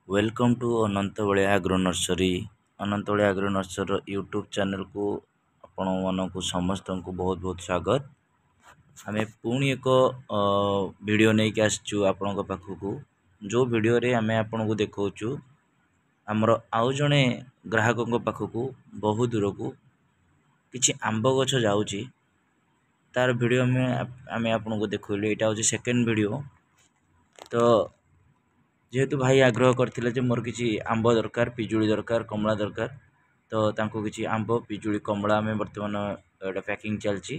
Welcome to Anantabalia agro nursery. Anantabalia agro ନର୍ସରୀର YouTube ଚ୍ୟାନେଲକୁ ଆପଣମାନଙ୍କୁ ସମସ୍ତଙ୍କୁ ବହୁତ ବହୁତ ସ୍ୱାଗତ। ଆମେ ପୁଣି ଏକ ଭିଡ଼ିଓ ନେଇକି ଆସିଛୁ ଆପଣଙ୍କ ପାଖକୁ, ଯେଉଁ ଭିଡ଼ିଓରେ ଆମେ ଆପଣଙ୍କୁ ଦେଖାଉଛୁ ଆମର ଆଉ ଜଣେ ଗ୍ରାହକଙ୍କ ପାଖକୁ ବହୁ ଦୂରକୁ କିଛି ଆମ୍ବ ଗଛ ଯାଉଛି, ତାର ଭିଡ଼ିଓ ଆମେ ଆପଣଙ୍କୁ ଦେଖାଇଲୁ। ଏଇଟା ହେଉଛି ସେକେଣ୍ଡ ଭିଡ଼ିଓ। ତ ଯେହେତୁ ଭାଇ ଆଗ୍ରହ କରିଥିଲେ ଯେ ମୋର କିଛି ଆମ୍ବ ଦରକାର, ପିଜୁଳି ଦରକାର, କମଳା ଦରକାର, ତ ତାଙ୍କୁ କିଛି ଆମ୍ବ, ପିଜୁଳି, କମଳା ଆମେ ବର୍ତ୍ତମାନ ଏଇଟା ପ୍ୟାକିଂ ଚାଲିଛି।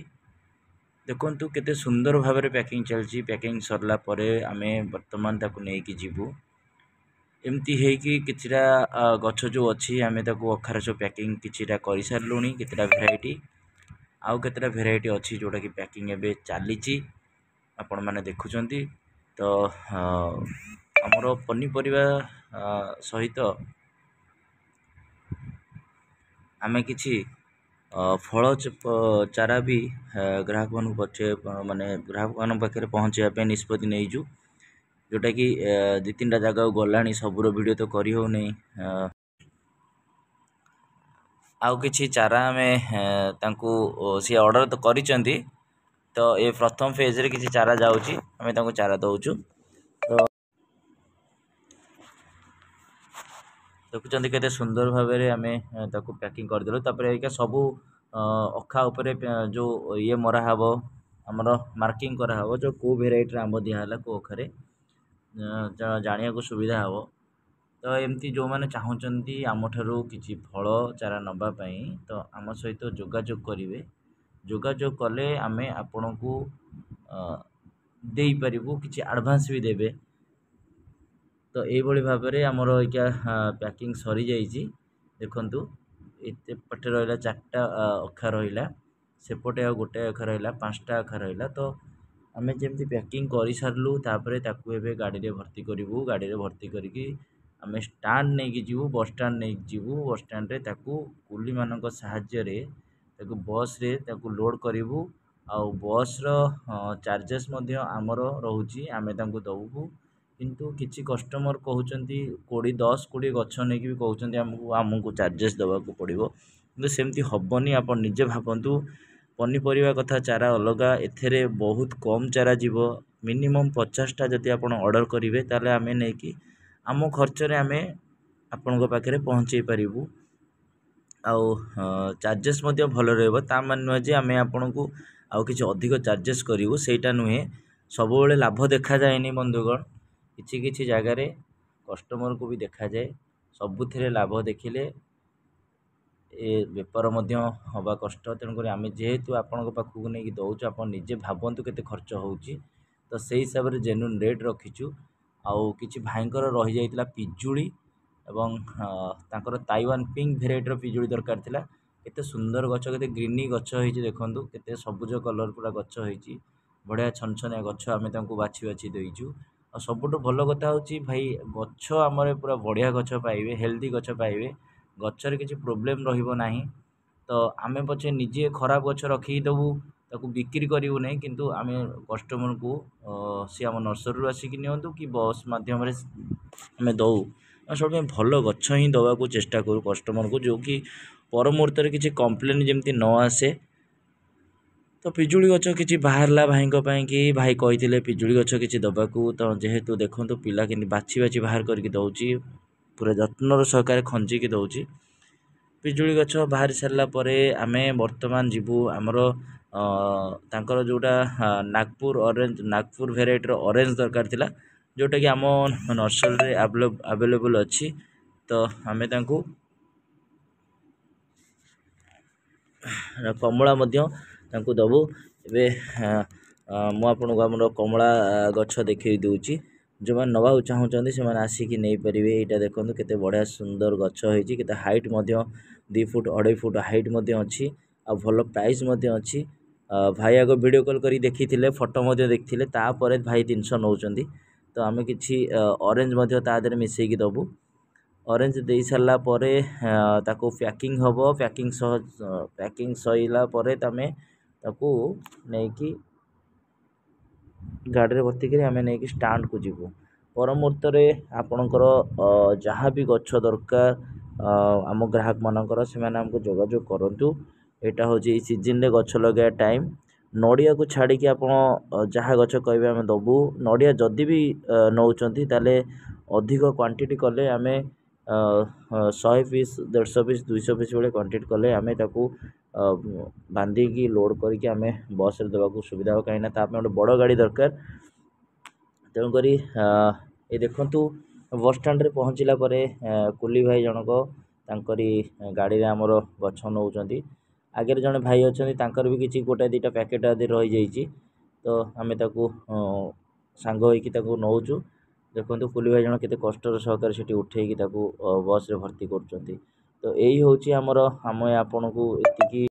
ଦେଖନ୍ତୁ କେତେ ସୁନ୍ଦର ଭାବରେ ପ୍ୟାକିଂ ଚାଲିଛି। ପ୍ୟାକିଂ ସରିଲା ପରେ ଆମେ ବର୍ତ୍ତମାନ ତାକୁ ନେଇକି ଯିବୁ। ଏମିତି ହେଇକି କିଛିଟା ଗଛ ଯେଉଁ ଅଛି ଆମେ ତାକୁ ଅଖାରେ ସବୁ ପ୍ୟାକିଂ କିଛିଟା କରିସାରିଲୁଣି, କେତେଟା ଭେରାଇଟି, ଆଉ କେତେଟା ଭେରାଇଟି ଅଛି ଯେଉଁଟାକି ପ୍ୟାକିଂ ଏବେ ଚାଲିଛି, ଆପଣମାନେ ଦେଖୁଛନ୍ତି। ତ ଆମର ପନିପରିବା ସହିତ ଆମେ କିଛି ଫଳ ଚାରା ବି ଗ୍ରାହକମାନଙ୍କୁ ପଛେ ମାନେ ଗ୍ରାହକମାନଙ୍କ ପାଖରେ ପହଞ୍ଚାଇବା ପାଇଁ ନିଷ୍ପତ୍ତି ନେଇଛୁ, ଯେଉଁଟାକି 2 3ଟା ଜାଗାକୁ ଗଲାଣି। ସବୁର ଭିଡ଼ିଓ ତ କରି ହେଉନି। ଆଉ କିଛି ଚାରା ଆମେ ତାଙ୍କୁ ସିଏ ଅର୍ଡ଼ର ତ କରିଛନ୍ତି, ତ ଏ ପ୍ରଥମ ଫେଜ୍ରେ କିଛି ଚାରା ଯାଉଛି, ଆମେ ତାଙ୍କୁ ଚାରା ଦେଉଛୁ। ତ ଦେଖୁଛନ୍ତି କେତେ ସୁନ୍ଦର ଭାବରେ ଆମେ ତାକୁ ପ୍ୟାକିଂ କରିଦେଲୁ। ତାପରେ ଏଇକା ସବୁ ଅଖା ଉପରେ ଯେଉଁ ଇଏ ମରା ହେବ, ଆମର ମାର୍କିଂ କରାହେବ, ଯେଉଁ କେଉଁ ଭେରାଇଟିର ଆମ୍ବ ଦିଆହେଲା କେଉଁ ଅଖାରେ, ଜାଣିବାକୁ ସୁବିଧା ହେବ। ତ ଏମିତି ଯେଉଁମାନେ ଚାହୁଁଛନ୍ତି ଆମଠାରୁ କିଛି ଫଳ ଚାରା ନେବା ପାଇଁ, ତ ଆମ ସହିତ ଯୋଗାଯୋଗ କରିବେ। ଯୋଗାଯୋଗ କଲେ ଆମେ ଆପଣଙ୍କୁ ଦେଇପାରିବୁ, କିଛି ଆଡ଼ଭାନ୍ସ ବି ଦେବେ। ତ ଏଇଭଳି ଭାବରେ ଆମର ଏଇକା ପ୍ୟାକିଂ ସରିଯାଇଛି। ଦେଖନ୍ତୁ ଏତେ ପଟେ ରହିଲା 4ଟା ଅଖା ରହିଲା, ସେପଟେ ଆଉ ଗୋଟେ ଅଖା ରହିଲା, 5ଟା ଅଖା ରହିଲା। ତ ଆମେ ଯେମିତି ପ୍ୟାକିଂ କରିସାରିଲୁ, ତାପରେ ତାକୁ ଏବେ ଗାଡ଼ିରେ ଭର୍ତ୍ତି କରିବୁ। ଗାଡ଼ିରେ ଭର୍ତ୍ତି କରିକି ଆମେ ଷ୍ଟାଣ୍ଡ ନେଇକି ଯିବୁ, ବସ୍ ଷ୍ଟାଣ୍ଡ ନେଇକି ଯିବୁ। ବସ୍ ଷ୍ଟାଣ୍ଡରେ ତାକୁ କୁଲିମାନଙ୍କ ସାହାଯ୍ୟରେ ତାକୁ ବସ୍ରେ ତାକୁ ଲୋଡ଼୍ କରିବୁ। ଆଉ ବସ୍ର ଚାର୍ଜେସ୍ ମଧ୍ୟ ଆମର ରହୁଛି, ଆମେ ତାଙ୍କୁ ଦେବୁ। କିନ୍ତୁ କିଛି କଷ୍ଟମର୍ କହୁଛନ୍ତି 20 10 20 ଗଛ ନେଇକି ବି କହୁଛନ୍ତି ଆମକୁ ଚାର୍ଜେସ୍ ଦେବାକୁ ପଡ଼ିବ, କିନ୍ତୁ ସେମିତି ହେବନି। ଆପଣ ନିଜେ ଭାବନ୍ତୁ, ପନିପରିବା କଥା ଚାରା ଅଲଗା, ଏଥିରେ ବହୁତ କମ୍ ଚାରା ଯିବ। ମିନିମମ୍ 50ଟା ଯଦି ଆପଣ ଅର୍ଡ଼ର କରିବେ, ତାହେଲେ ଆମେ ନେଇକି ଆମ ଖର୍ଚ୍ଚରେ ଆମେ ଆପଣଙ୍କ ପାଖରେ ପହଞ୍ଚାଇ ପାରିବୁ, ଆଉ ଚାର୍ଜେସ୍ ମଧ୍ୟ ଭଲ ରହିବ। ତା ମାନେ ନୁହେଁ ଯେ ଆମେ ଆପଣଙ୍କୁ ଆଉ କିଛି ଅଧିକ ଚାର୍ଜେସ୍ କରିବୁ, ସେଇଟା ନୁହେଁ। ସବୁବେଳେ ଲାଭ ଦେଖାଯାଏନି ବନ୍ଧୁଗଣ, କିଛି କିଛି ଜାଗାରେ କଷ୍ଟମରକୁ ବି ଦେଖାଯାଏ। ସବୁଥିରେ ଲାଭ ଦେଖିଲେ ଏ ବେପାର ମଧ୍ୟ ହେବା କଷ୍ଟ। ତେଣୁକରି ଆମେ ଯେହେତୁ ଆପଣଙ୍କ ପାଖକୁ ନେଇକି ଦେଉଛୁ, ଆପଣ ନିଜେ ଭାବନ୍ତୁ କେତେ ଖର୍ଚ୍ଚ ହେଉଛି, ତ ସେଇ ହିସାବରେ ଜେନ୍ୟୁନ୍ ରେଟ୍ ରଖିଛୁ। ଆଉ କିଛି ଭାଇଙ୍କର ରହିଯାଇଥିଲା ପିଜୁଳି, ଏବଂ ତାଙ୍କର ତାଇୱାନ ପିଙ୍କ ଭେରାଇଟିର ପିଜୁଳି ଦରକାର ଥିଲା। କେତେ ସୁନ୍ଦର ଗଛ, କେତେ ଗ୍ରୀନି ଗଛ ହେଇଛି ଦେଖନ୍ତୁ, କେତେ ସବୁଜ କଲର୍ ପୁରା ଗଛ ହେଇଛି, ବଢ଼ିଆ ଛନଛନିଆ ଗଛ ଆମେ ତାଙ୍କୁ ବାଛି ବାଛି ଦେଇଛୁ। ଆଉ ସବୁଠୁ ଭଲ କଥା ହେଉଛି ଭାଇ, ଗଛ ଆମର ପୁରା ବଢ଼ିଆ ଗଛ ପାଇବେ, ହେଲ୍ଦି ଗଛ ପାଇବେ, ଗଛରେ କିଛି ପ୍ରୋବ୍ଲେମ୍ ରହିବ ନାହିଁ। ତ ଆମେ ପଛେ ନିଜେ ଖରାପ ଗଛ ରଖିକି ଦେବୁ, ତାକୁ ବିକ୍ରି କରିବୁ ନାହିଁ, କିନ୍ତୁ ଆମେ କଷ୍ଟମରକୁ ସିଏ ଆମ ନର୍ସରୀରୁ ଆସିକି ନିଅନ୍ତୁ କି ବସ୍ ମାଧ୍ୟମରେ ଆମେ ଦେଉ, ଆମେ ସବୁପାଇଁ ଭଲ ଗଛ ହିଁ ଦେବାକୁ ଚେଷ୍ଟା କରୁ କଷ୍ଟମରକୁ, ଯେଉଁକି ପର ମୁହୂର୍ତ୍ତରେ କିଛି କମ୍ପ୍ଲେନ୍ ଯେମିତି ନ ଆସେ। ତ ପିଜୁଳି ଗଛ କିଛି ବାହାରିଲା ଭାଇଙ୍କ ପାଇଁକି, ଭାଇ କହିଥିଲେ ପିଜୁଳି ଗଛ କିଛି ଦେବାକୁ। ତ ଯେହେତୁ ଦେଖନ୍ତୁ ପିଲା କେମିତି ବାଛି ବାଛି ବାହାର କରିକି ଦେଉଛି, ପୁରା ଯତ୍ନର ସହକାରେ ଖଞ୍ଜିକି ଦେଉଛି। ପିଜୁଳି ଗଛ ବାହାରି ସାରିଲା ପରେ ଆମେ ବର୍ତ୍ତମାନ ଯିବୁ ଆମର ତାଙ୍କର ଯେଉଁଟା ନାଗପୁର ଅରେଞ୍ଜ, ନାଗପୁର ଭେରାଇଟିର ଅରେଞ୍ଜ ଦରକାର ଥିଲା, ଯେଉଁଟାକି ଆମ ନର୍ସରୀରେ ଆଭେଲେବୁଲ୍ ଅଛି। ତ ଆମେ ତାଙ୍କୁ କମଳା ମଧ୍ୟ ତାଙ୍କୁ ଦେବୁ। ଏବେ ମୁଁ ଆପଣଙ୍କୁ ଆମର କମଳା ଗଛ ଦେଖାଇ ଦେଉଛି, ଯେଉଁମାନେ ନେବାକୁ ଚାହୁଁଛନ୍ତି ସେମାନେ ଆସିକି ନେଇପାରିବେ। ଏଇଟା ଦେଖନ୍ତୁ କେତେ ବଢ଼ିଆ ସୁନ୍ଦର ଗଛ ହେଇଛି, କେତେ ହାଇଟ୍ ମଧ୍ୟ 2 ଫୁଟ 2.5 ଫୁଟ ହାଇଟ୍ ମଧ୍ୟ ଅଛି, ଆଉ ଭଲ ପ୍ରାଇସ୍ ମଧ୍ୟ ଅଛି। ଭାଇ ଆଗ ଭିଡ଼ିଓ କଲ୍ କରିକି ଦେଖିଥିଲେ, ଫଟୋ ମଧ୍ୟ ଦେଖିଥିଲେ, ତାପରେ ଭାଇ ଜିନିଷ ନେଉଛନ୍ତି। ତ ଆମେ କିଛି ଅରେଞ୍ଜ ମଧ୍ୟ ତା ଦେହରେ ମିଶାଇକି ଦେବୁ। ଅରେଞ୍ଜ ଦେଇ ସାରିଲା ପରେ ତାକୁ ପ୍ୟାକିଂ ହେବ। ପ୍ୟାକିଂ ସହ ପ୍ୟାକିଂ ସରିଲା ପରେ ତମେ ତାକୁ ନେଇକି ଗାଡ଼ିରେ ଭର୍ତ୍ତି କରି ଆମେ ନେଇକି ଷ୍ଟାଣ୍ଡକୁ ଯିବୁ। ପରମୁହୂର୍ତ୍ତରେ ଆପଣଙ୍କର ଯାହା ବି ଗଛ ଦରକାର ଆମ ଗ୍ରାହକମାନଙ୍କର, ସେମାନେ ଆମକୁ ଯୋଗାଯୋଗ କରନ୍ତୁ। ଏଇଟା ହେଉଛି ଏଇ ସିଜିନ୍ରେ ଗଛ ଲଗାଇବା ଟାଇମ୍। ନଡ଼ିଆକୁ ଛାଡ଼ିକି ଆପଣ ଯାହା ଗଛ କହିବେ ଆମେ ଦେବୁ। ନଡ଼ିଆ ଯଦି ବି ନେଉଛନ୍ତି, ତାହେଲେ ଅଧିକ କ୍ୱାଣ୍ଟିଟି କଲେ, ଆମେ 100 ପିସ୍, 150 ପିସ୍, 200 ପିସ୍ ଭଳିଆ କ୍ୱାଣ୍ଟିଟି କଲେ ଆମେ ତାକୁ ବାନ୍ଧିକି ଲୋଡ଼୍ କରିକି ଆମେ ବସ୍ରେ ଦେବାକୁ ସୁବିଧା ହେବ, କାହିଁକିନା ତା ପାଇଁ ଗୋଟେ ବଡ଼ ଗାଡ଼ି ଦରକାର। ତେଣୁକରି ଏ ଦେଖନ୍ତୁ, ବସଷ୍ଟାଣ୍ଡରେ ପହଞ୍ଚିଲା ପରେ କୁଲି ଭାଇ ଜଣକ ତାଙ୍କରି ଗାଡ଼ିରେ ଆମର ଗଛ ନେଉଛନ୍ତି। ଆଗରେ ଜଣେ ଭାଇ ଅଛନ୍ତି, ତାଙ୍କର ବି କିଛି ଗୋଟେ ଦୁଇଟା ପ୍ୟାକେଟ୍ ଆଦି ରହିଯାଇଛି, ତ ଆମେ ତାକୁ ସାଙ୍ଗ ହେଇକି ତାକୁ ନେଉଛୁ। ଦେଖନ୍ତୁ, କୁଲି ଭାଇ ଜଣ କେତେ କଷ୍ଟର ସହକାରେ ସେଠି ଉଠେଇକି ତାକୁ ବସ୍ରେ ଭର୍ତ୍ତି କରୁଛନ୍ତି। ତ ଏଇ ହେଉଛି ଆମର, ଆମେ ଆପଣଙ୍କୁ ଏତିକି